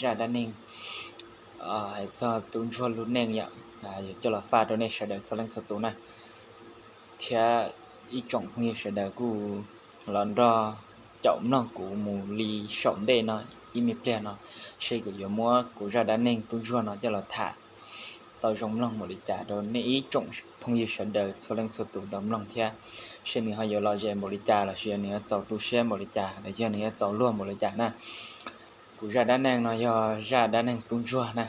zaj dab neeg hais txog tub ntsuag lub neej yom, yuav coj los faj rau nej sawv daws txhua leej txhua tus na. Thiab ib tsoom phooj ywg sawv daws kuj los nrog caum mloog kuv mus li saum ntej no ib me pliag no, seb kuv yuav muab kuv zaj dab neeg tub ntsuag no coj los tham tau zoo mloog npaum li cas rau nej ib tsoom phooj ywg sawv daws txhua leej txhua tus tau mloog thiab, seb nws ho yuav lom zem npaum li cas los sis yog nws yuav txaus tu siab npaum li cas los yog nws yuav txaus luag npaum li cas na. Kuv zaj dab neeg no yog zaj dab neeg tub ntsuag na.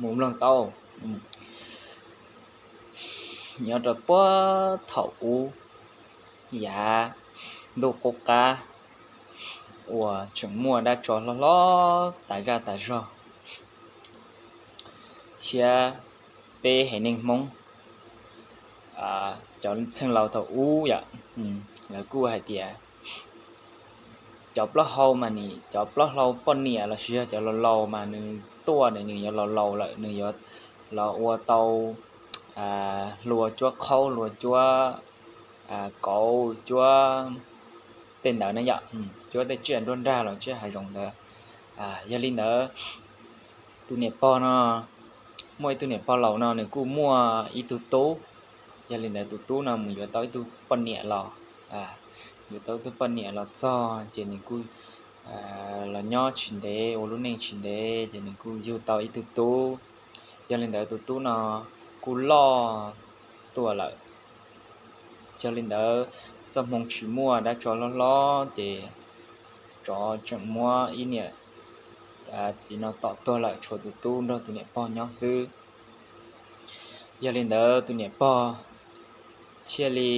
Mus mloog tau. Nyob rau puag thaum ub, yav ntuj qub qab uas tseem muaj dab tsov hlob hlob tas zaj tas zog thiab peb haiv neeg Hmoob, cov txheej laus thaum ub yom, lawv kuj hais tias cov plaub hau mas nim, cov plaub hau poj niam los sis yog cov laus laus mas nws tuaj nws yuav laus laus lawm, nws yuav los ua tau hlua cuab qhaub, hlua cuab kauv, cuab tej ntawd na yom, cuab tej tsiaj nruab nrag los tsiaj hav zoov ntawd. Yog li ntawd, tus niam pog no, muaj ib tug niam pog laus no nws kuj muaj ib tug tub. Yog li ntawd tus tub no mus yuav tau ib tug poj niam los, yuav tau ib tug poj niam los txog ces nws kuj los nyob tsis ntev, ua lub neej tsis ntev ces nws kuj yug tau ib tug tub. Yog li ntawd tus tub no kuj loj tuaj lawm. Yog li ntawd, txoj hmoo tsis muaj dab tsov hlob hlob ces tsov tseem muab ib niam txiv no tom tuag lawm, tshuav tus tub nrog tus niam pog nyob xwb. Yog li ntawd tus niam pog thiaj li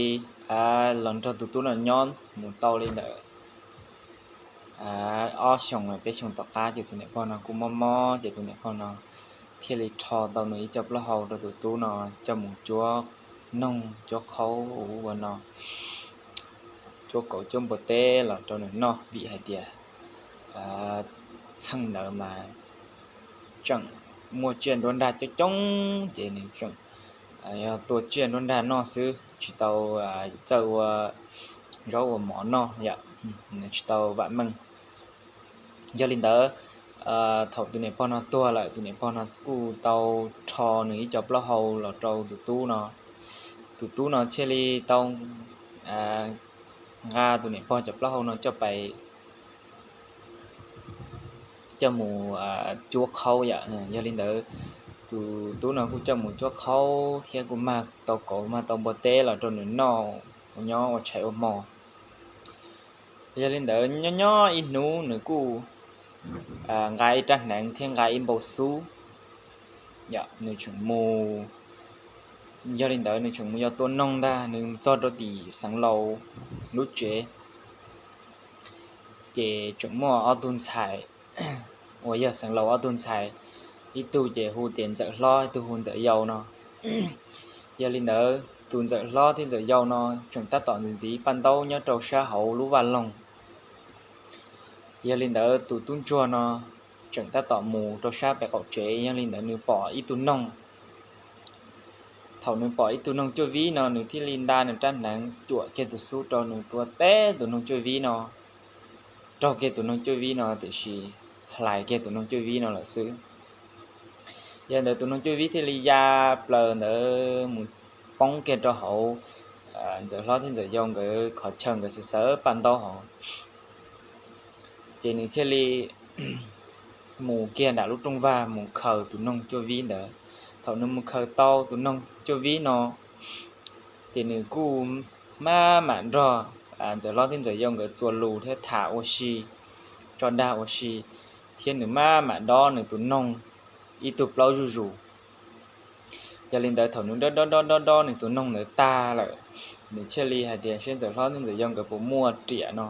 los nrog tus tub no nyob mus tau li ntawd ob xyoos peb xyoos tom qab ces tus niam pog no kuj mob mob ces tus niam pog no thiaj li rho tau nws ib co plaub hau rau tus tub no coj mus cuab noog cuab qhaub ua no, cuab kauv cuab npua teb los rau nws noj vim hais tias txheej ntawd mas tseem muaj tsiaj nruab nrag coob coob ces nws tseem yog tua tsiaj nruab nrag noj xwb, tsis tau txawj ua zaub ua mov noj yom, tsis tau vam meej. Yog li ntawd, thaum tus niam pog no tuag lawm, tus niam pog no kuj tau rho nws ib co plaub hau los rau tus tub no. Tus tub no thiaj li tau nqa tus niam pog cov plaub hau no coj pais coj mus cuab qhaub yom. Yog li ntawd, tus tub no kuj coj mus cuab qhaub thiab kuj mag tau kauv mag tau npua teb los rau nws noj ua nyob ua tshais ua hmo. Yog li ntawd nyob nyob ib hnub nws kuj nqa ib rab hneev thiab nqa ib npau xub, nws tseem mus, yog li ntawd nws tseem mus yog tua noog ntag. Nws txog rau tim xeev laus lub tsev, ces tseem muaj ob tug ntxhais uas yog xeev laus ob tug ntxhais, ib tug ces hu tias Ntxawm Hlob, ib tug hu Ntxawm Yau no. Yog li ntawd tus Ntxawm Hlob thiab Ntxawm Yau no tseem tab tom ntxiv ntxiv paj ntaub nyob rau sab hauv lub vaj loog. Yog li ntawd tus tub ntsuag no tseem tab tom mus rau sab pem qaum tsev, yog li ntawd nws pom ib tug noog. Thaum nws pom ib tug noog cuaj vib no nws thiaj li nta nws rab hneev cuam kiag tus xub rau nws tua teb tus noog cuaj vib no, raug kiag tus noog cuaj vib no tiam sis hlais kiag tus noog cuaj vib no lawm xwb. Yog ntawd tus noog cuaj vib thiaj li ya plaws ntawd mus poob kiag rau hauv Ntxawm Hlob thiab Ntxawm Yau nkawd qhov chaw nkawd xav xawv paj ntaub hauv. Ces nws thiaj li mus kiag nram lub rooj vag mus khaws tus noog cuaj vib ntawd. Thaum nws mus khaws tau tus noog cuaj vib no, ces nws kuj maj mam nrog Ntxawm Hlob thiab Ntxawm Yau nkawd txuas lus thiab tham ua si, tso dag ua si, thiab nws maj mam dob nws tus noog ib tug plaub zuj zus. Yog li ntawd thaum nws dob dob dob dob dob nws tus noog ntawd tag lawm, nws thiaj li hais tias seb Ntxawm Hlob thiab Ntxawm Yau nkawd puas muaj riam no.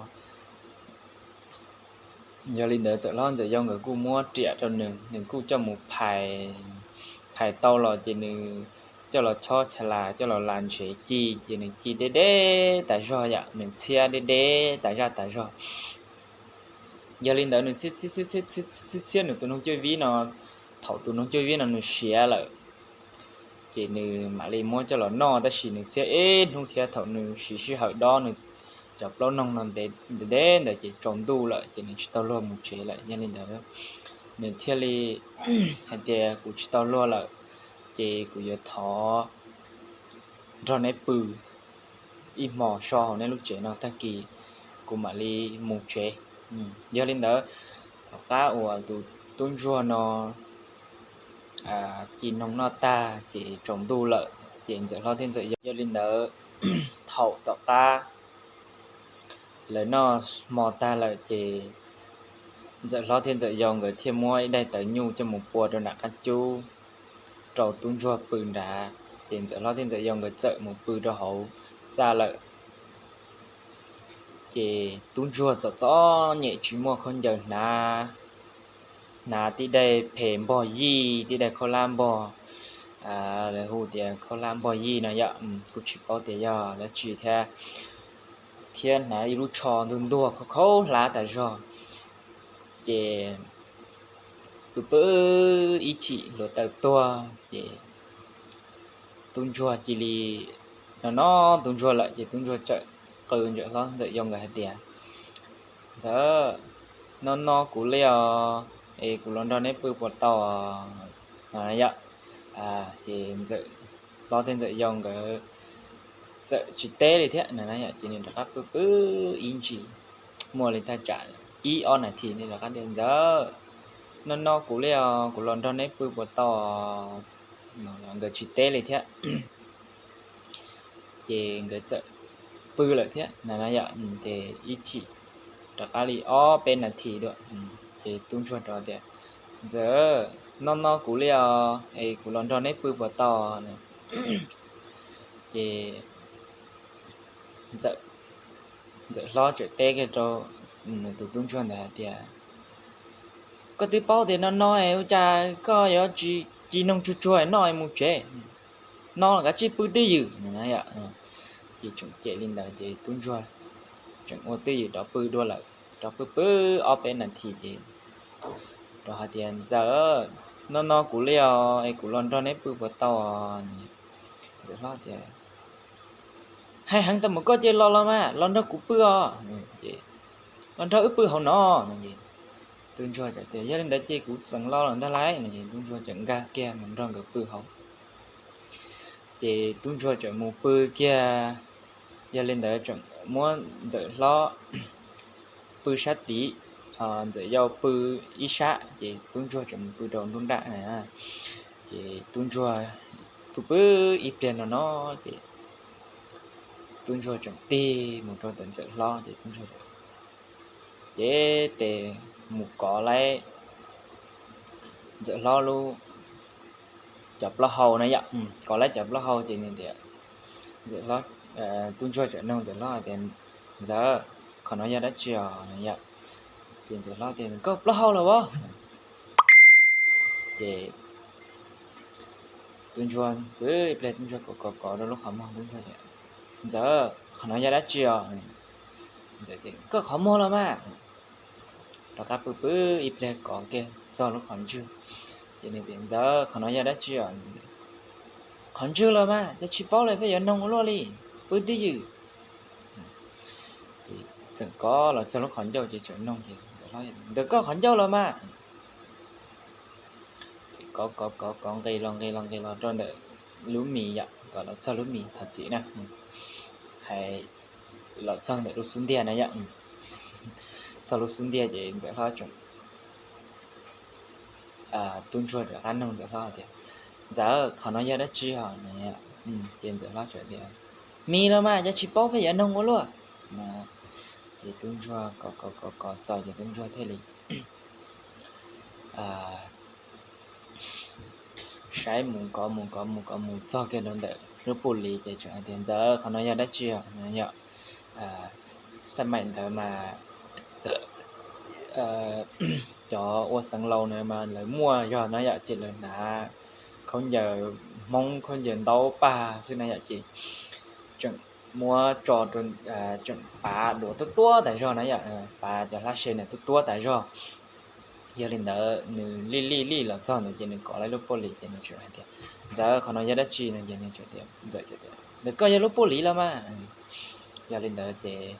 Yog li ntawd Ntxawm Hlob Ntxawm Yau nkawd kuj muab riam rau nws, nws kuj coj mus phais, phais tau los ces nws coj los chob cha las, coj los las ntsev ci, ces nws ci deb deb tas zog yom, nws ntxhiab deb deb tas zaj tas zog. Yog li ntawd nws txhiab txhiab txhiab txhiab nws tus noog cuaj vib no, thaum tus noog cuaj vib no nws siav lawm, ces nws mam li muab coj los noj, tab sis nws ntxhiab ib hnub thiab, thaum nws siv sij hawm dob nws cov plaub noog no ntev ntev ntawd ces tsaus ntuj lawm ces nws tsis tau luag mus tsev lawm. Yog li ntawd nws thiaj li hais tias, Kuv tsis tau luag lawm, ces kuv yuav thov nrog neb pw ib hmos so hauv neb lub tsev no, tag kis kuv mam li mus tsev. Yog li ntawd, tom qab uas tus tub ntsuag no ci noog noj tag ces tsaus ntuj lawm, ces Ntxawm Hlob thiab Ntxawm Yau, yog li ntawd, thaum tom qab lawv noj hmo tag lawm ces Ntxawm Hlob thiab Ntxawm Yau nkawd thiaj muab ib daim tawv nyuj coj mus pua rau nram qab cub rau tub ntsuag pw nrad. Ces Ntxawm Hlob thiab Ntxawm Yau nkawd txawm mus pw rau hauv txaj lawm. Ces tub ntsuag txom txom nyem tsis muaj khaub ncaws hnav, hnav tib daim phem npog yij, tib daim khaub hlab npog, lawv hu tias khaub hlab npog yij no yom, kuj tsis paub tias yog dab tsi thiab, thiab hnav ib lub tsho ntuag ntuag khaub khaub hlab tas zog. Ces pw pw ib chim hluav taws tuag ces tub ntsuag cia li, no no tub ntsuag lawm ces tub ntsuag txawm qw Ntxawm Hlob Ntxawm Yau nkawd hais tias, Ntxawm, noj noj kuv li os, es kuv los nrog neb pw puas tau? No yom, ces Ntxawm Hlob thiab Ntxawm Yau nkawd txawm tsis teb li thiab no yom, ces nws rov qab pw pw ib ntsis, muaj li thaj tsam ib ob nas this nws rov qab tias, Ntxawm, noj noj kuv li os, kuv los nrog neb pw puas tau? No nkawd tsis teb li thiab. Ces nkawd txawm pw lawm thiab no yom, ces ib chim rov qab li ob peb nas this dua, ces tub ntsuag rov tias, Ntxawm, noj noj kuv li os, es kuv los nrog neb pw puas tau? Ces Ntxawm, Ntxawm Hlob txawm teb kiag rau tus tub ntsuag ntawd hais tias, Koj twb paub tias no no es ua cas koj yuav tsis ci noog tsuag tsuag noj mus tsev? No los kav tsij pw twj ywm. Ces tseem cem li ntawd ces tub ntsuag tseem ua twj ywm rov pw dua lawm, rov pw pw ob peb nas this ces rov hais tias, Ntxawm, noj noj kuv li os, es kuv los nrog neb pw puas tau? Ntxawm Hlob tias, Hais heev tau mus koj ces los los mas, los nrog kuv pw os. Los nrog wb pw hauv no. Tub ntsuag tias, Yog li ntawd ces kuv txeev los los ntag lauj. Tub ntsuag txawm nkag kiag mus nrog nkawd pw hauv. Ces tub ntsuag txawm mus pw kiag, yog li ntawd tseem muab Ntxawm Hlob pw sab tid, Ntxawm Yau pw ib sab, ces tub ntsuag tseem mus pw rau nruab nrab. Ces tub ntsuag pw pw ib pliag no no ces tub ntsuag tseem tig mus rau ntawm Ntxawm Hlob ces tub ntsuag ces tes mus kov laib Ntxawm Hlob lub cov plaub hau na yom, kov laib cov plaub hau ces nws tias, Ntxawm Hlob, tub ntsuag txawm nug Ntxawm Hlob tias, Ntxawm, qhov no yog dab tsi os? Yom, ces Ntxawm Hlob tias, Koj plaub hau los as. Ces tub ntsuag pw ib pliag, tub ntsuag kov kov kov rau lub qhov muag, tub ntsuag tias, Ntxawm, qhov no yog dab tsi os? Ntxawm tias, Koj qhov muag los mas. Rov qab pw pw ib pliag kov kiag txog lub qhov ntswg, ces nws tias, Ntxawm, qhov no yog dab tsi os? Qhov ntswg los mas, cas tsis paub li, pheej yuav noog ua luaj li, pw twj ywm. Ces txawm kov los txog lub qhov ncauj ces txawm noog ces, Ntawm koj qhov ncauj los mas. Ces kov kov kov kov nqis los nqis los nqis los rau ntawm lub mis yom, kov los txog lub mis thov txim na, hais los txog ntawm lub xub ntiag na yom. Txog lub xub ntiag ces Ntxawm Hlob tseem, tub ntsuag rov qab nug Ntxawm Hlob tias, Ntxawm, qhov no yog dab tsi os? Ces Ntxawm Hlob tseem tias, Mis los mas, cas tsis paub pheej yuav noog ua luaj. Ces tub ntsuag kov kov kov kov txog ces tub ntsuag thiaj li saib mus kov mus kov mus kov mus txog kiag rau ntawm lub puj lis ces tseem hais tias, Ntxawm, qhov no yog dab tsi os? Yog xab maim ntawd mas cov ua xeev laus na mas lawv muaj zog na yom, ces lawv hnav khaub ncaws Hmoob khaub ncaws ntaub pag xwb na yom, ces tseem muab tso rau, tseem pav duav tuab tuab tas zog na yom, pav cov hlab se na tuab tuab tas zog. Yog li ntawd nws lij lij lij los txog ntawd ces nws kov laib lub puj lis ces nws tseem hais tias, Ntxawm, qhov no yog dab tsi? No ces nws tseem tias, Ntxawm tseem tias, Ntawm koj yog lub puj lis los mas. Yog li ntawd ces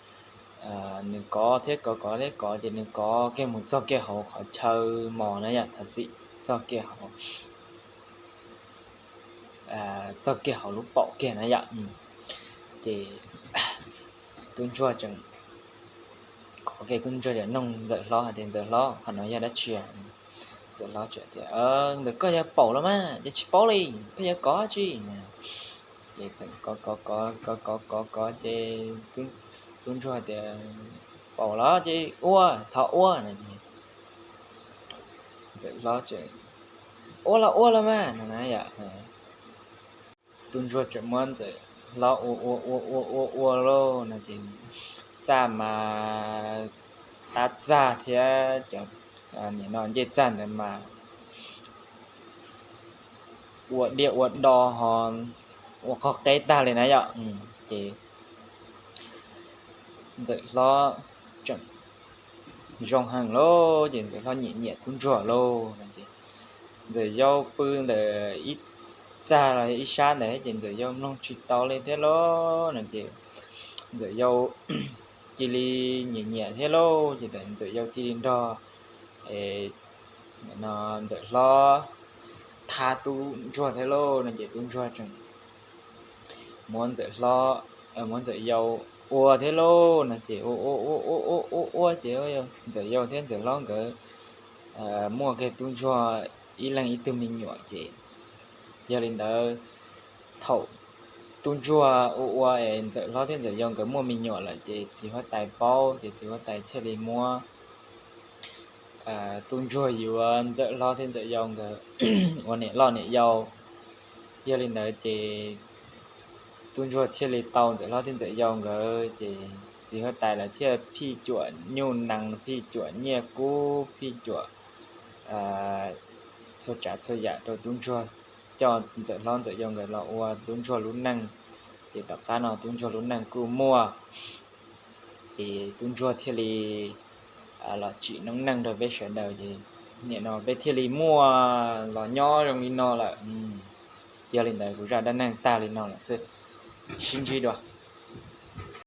nws kov thiab kov kov thiab kov ces nws kov kiag mus txog kiag hauv qhov chaw mos na yom, thov txim, txog kiag hauv, txog kiag hauv lub paum kiag na yom. Ces tub ntsuag tseem kov kiag, tub ntsuag tseem noog Ntxawm Hlob hais tias, Ntxawm Hlob, qhov no yog dab tsi? Ntxawm Hlob tseem tias, Ntawm koj yog paum los mas, ces tsis paub li, koj yuav kov tsi? Ces txawm kov kov kov kov kov kov kov ces tub ntsuag tias, Paum los ces ua, thov ua no ces Ntxawm Hlob tseem, Ua los ua los mas no na yom. Tub ntsuag tseem muab Ntxawm Hlob ua ua ua ua ua ua lauj no ces txaj mas, tab txaj thiab cov, nim no ncej txag ntawd mas ua diaj ua do ho ua qog qeb tag li na yom. Ces Ntxawm Hlob tseem zoo heev lauj, ces Ntxawm Hlob nyiam nyiam tub ntsuag lauj no ces Ntxawm Yau pw ntawm ib txaj los ib sab ntawd ces Ntxawm Yau mloog tsis tau li thiab lauj no ces Ntxawm Yau cia li nyiam nyiam thiab lauj, ces Ntxawm Yau cia li nrog no Ntxawm Hlob thab tub ntsuag thiab lauj no ces tub ntsuag tseem muab Ntxawm Hlob, muab Ntxawm Yau ua thiab lauj no ces ua ua ua ua ua ua ces Ntxawm Yau thiab Ntxawm Hlob nkawd muaj kiag tub ntsuag ib leeg ib tug me nyuam ces yog li ntawd thaum tub ntsuag ua ua es Ntxawm Hlob thiab Ntxawm Yau nkawd muaj me nyuam lawm ces txiv huab tais paub ces txiv huab tais thiaj li muab tub ntsuag yuav Ntxawm Hlob thiab Ntxawm Yau nkawd ua niam loj niam yau. Yog li ntawd ces tub ntsuag thiaj li tau Ntxawm Hlob thiab Ntxawm Yau nkawd ces txiv huab tais lawv thiaj phij cuam nyuj nees, phij cuam nyiaj kub, phij cuam txhua tsav txhua yam rau tub ntsuag, coj Ntxawm Hlob Ntxawm Yau nkawd los ua tub ntsuag lub neej. Ces tom qab no tub ntsuag lub neej kuj muaj, ces tub ntsuag thiaj li los tsim noob neej rau peb sawv daws ces nim no peb thiaj li muaj los nyob zoo li no lawm. Yog li ntawd kuv zaj dab neeg tag li no lawm xwb, sib ntsib dua.